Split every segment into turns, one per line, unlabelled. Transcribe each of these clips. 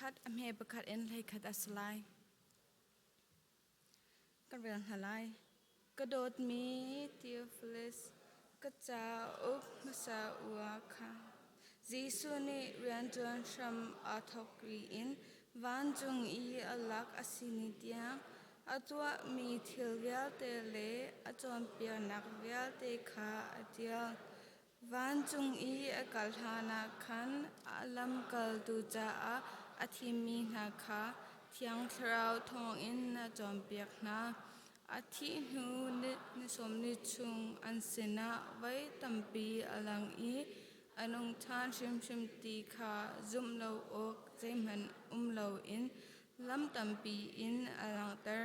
Pakhat a hme pakhat in 11 a si lai. Kan rel hna lai. Ka dawtmi Theophilus, ka cauk hmasa ua kha Jesuh nih rianṭuan hram aa thawk ri in vancung i a lak a si ni tiang a tuahmi thil vialte le a cawnpiaknak vialte kha a ṭial. Vancung i a kal hlanah khan a lamkaltu caah a thimmi hna kha Thiang Thlarau thawngin a cawnpiak hna. A thih hnu ni sawmli chung an sinah voi tampi a lang i a nung ṭhan hrimhrim ti kha zumh lo awk zeihmanh um loin lam tampi in a langhter.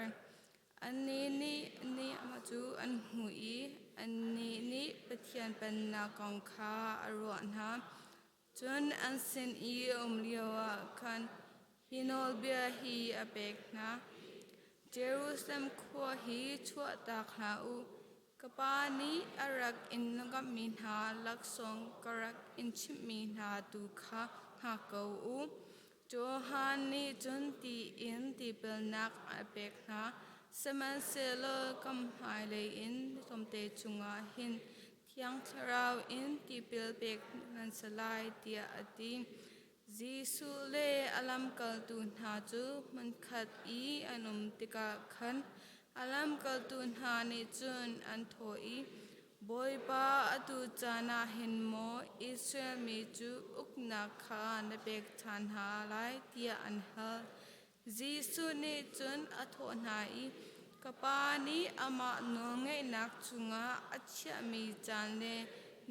Annih nih amah cu an hmuh i annih nih Pathian Pennak kong kha a ruah hna. Cun an sin i a um lioah khan hi nawlbia hi a pek hna: Jerusalem khua hi chuahtak hlah u. Ka Pa nih a rak in ngamhmi hna laksawng ka rak in chimhmi hna tu kha hngak ko u. Johan nih cun ti in tipilnak a pek hna, sihmanhsehlaw kam hmailei in tlawmte chungah hin Thiang Thlarau in tipil pek nan si lai, tiah a ti. Jesuh le a lamkaltu hna cu hmunkhat i an um tikah khan a lamkaltu hna nih cun an thawh i, Bawipa, atu caan ah hin maw Israel mi cu uknak kha na pek ṭhan hna lai tiah an hal. Jesuh nih cun a thawh hna i, Ka Pa nih amah nawlngeihnak chungah a chiahmi caan le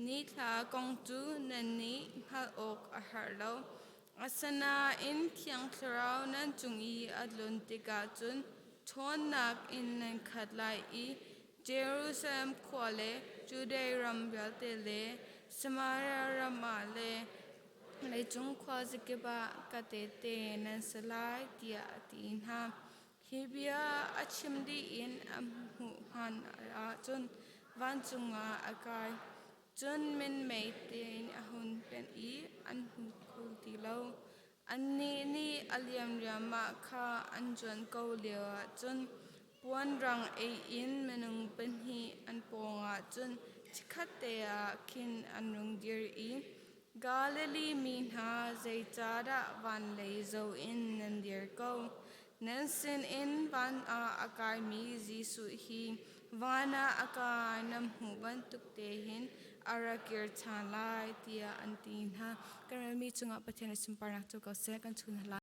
nithla kong cu nannih hngalh awk a herh lo. Asinain Thiang Thlarau nan cung i a tlun tikah cun ṭhawnnak in nan khat lai i Jerusalem khua le Judea ram vialte le Samaria ram ah le leicung khuazakip ah ka tehte nan si lai, tiah a ti hna. Hi bia a chim dih in a hmuh hngan ahcun vancung ah a kai. Cun minmei tein a hun penh i an hmu kho ti lo. Annih nih a liam riahmah kha an zuan ko lioah cun puan rang ei in minung pahnih an pawngah cun chikkhatte ah khin an rung dir i, Galilee mi hna, zeicahdah van lei zoh in nan dir ko? Nan sinin van ah a kaimi Jesuh hi van ah a kai nan hmuh bantuk te hin a ra kir ṭhan lai, tiah an ti hna. Kan relmi cungah Pathian i sunparnak cu ko seh, kan chun hna lai.